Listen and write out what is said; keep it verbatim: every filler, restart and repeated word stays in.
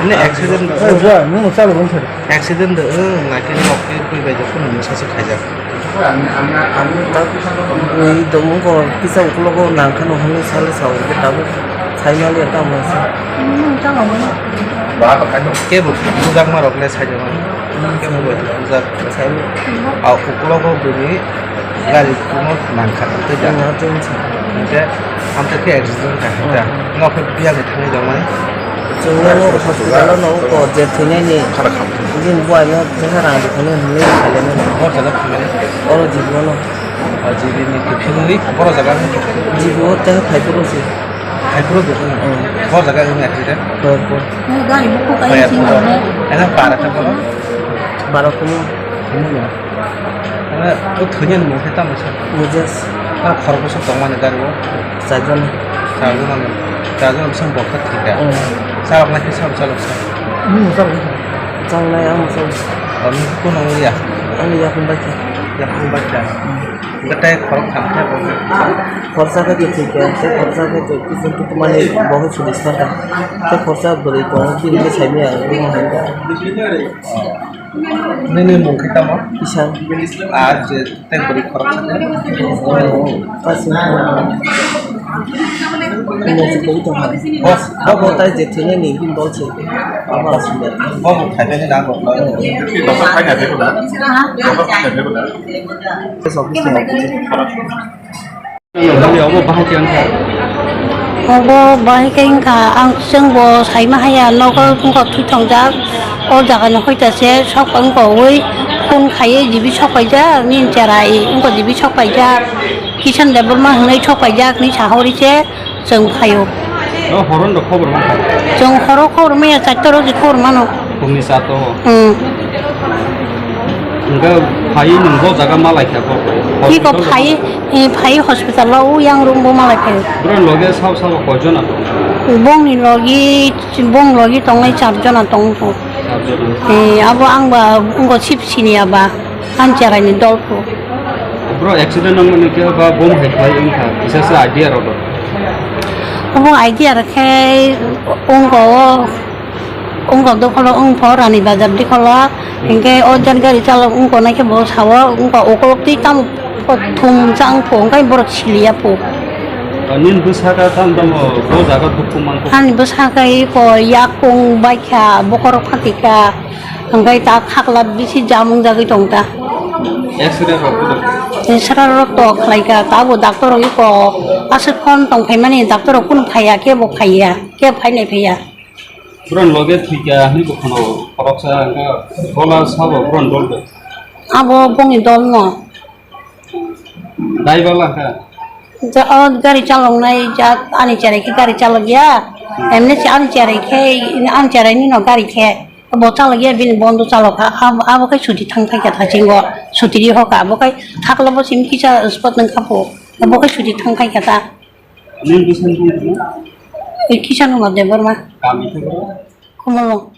Ni accident. Eh, bua, nung chalo bung sari. Accident de, eh, naikhe nok ke twi bai jokho nung sasu khaijak. Bui do wngkor kisa ukulogo nangkhano hwnwi salo sao, hwnkhe tabuk saimaliya tamo se. Kebo bujakma rok le saijak mani. Kebo bai bujak. A ukulogo bini gari kuno nangkha tei da. Hwnkhe amtwkhe accident kha hwnkha. Nok khe biya ni thangwi jokmani. Chwngno hospital-o no uko je thwinani bini buaino teha rang rwphani hwnwi khailai mano. Bor jaga thwinani? Oro G B O no. O G B ni kiphilwi boro jaga ni? G B O teha phaiphuru se. Phaiphuru do? Hmm. Bor jaga wng accident? Bor, bor. Ena para kha bono? Bara kumo. Kumo no? Ena o thwinani mung khe tamo sa? Mujas. Ena khoroksa tongmani gari o? Sajana. Sajana no. Sajana bising bokha thika. Hmm. Salok na khe sab salok sa? Hmm, salok. Changnai ang salok. Ani kuno ya? Ani yakung bacha. Yakung bacha. Hmm. Hwnkhe tei khorok thang khe bo. Khorsa khe je thwikha, tei khorsa khe je kisa tukumani bo khe sudi saka. Tei khorsa bwrwi tongo, bini khe saimaya, omo hai kha. Nini mung khe tamo? Isa. Ah, je tei bwrwi khorok sa khe? Kasi. Omo se koi tongma. Bo, bo, bo tai je thwinani bini dol se. Abo aswk ya. Bo bo khainani na bo. Doktor khaina de ko da? Doktor khaina de ko da? Obo bahai khe wngkha. Obo bahai khe wngkha, ang chwngbo saima haya, nogo wngkha thwi thongjak, o jagani hoita se sok wngkha ui, phone khaiwi jibi sok paijak, nini cherai wngkha jibi sok paijak, Kishan Debbarma hwnwi sok paijak, ni sahori se. Chwng phaio. O horo no khobor mankha. Chwng horo khobor maya, chaita rok je khobor mano. Phungni sato. Hmm. Hwnkhe phai nwng bo jaga ma laikha bo. Tiko hospital phai, eh, phai hospital o yang room bo ma laikha. Bro loge sao sao koi jona tongo? Bongni logi, bong logi tongnai char jona tongo. Char jona. Eh, abo ang ba wngkha sip sini aba. Ang cherai ni dol phu. Bro, accident wngmani khe ba bom hai khlai wngkha, kisa se idea rw do. Obo idea rw khe wngkha o, wngkha dokholo wngkha Rani Bazar dikholo, hinkhe o jan gari chalok wngkha nai khe bo sao, wngkha ukolok twi tamo thum chang phu, hinkhe borok siliya phu. Nini bwsakhe tamo tamo bo jaga dukhu mankha? Ani bwsakhe iko yakung baikha, bokhorok phatikha. Hwnkhe ta khakla bisi jam wngjagwi tong ta. X-ray rok khe? X-ray rok tok khlai kha, tabo doctor rok iko aswk phone tong phaimani, doctor rok kunu phaiya, kebo phaiya, kebo phainai phaiya. Borok loge thwikha hinwi bo khwno khoroksa, hwnkhe bola sabo borok dol de? Abo bongni dol no. Driver la kha? Ja, o gari chaloknai ja, ani cherai khe gari chalok ya. Emni se ani cherai khe, ani cherai ni no gari khe. Bo chalok ya, bini bondo chalok kha. Ab-, abo khe suti thang thang khe tha chingo. Suti ri hoka, abo khe thakla bo simi kisa spot nang kha pho. Abo khe suti thang thang khe tha. Nini bwsani bung tong? E kisa no ma Debbarma. Kami khe bro? Khumulwng.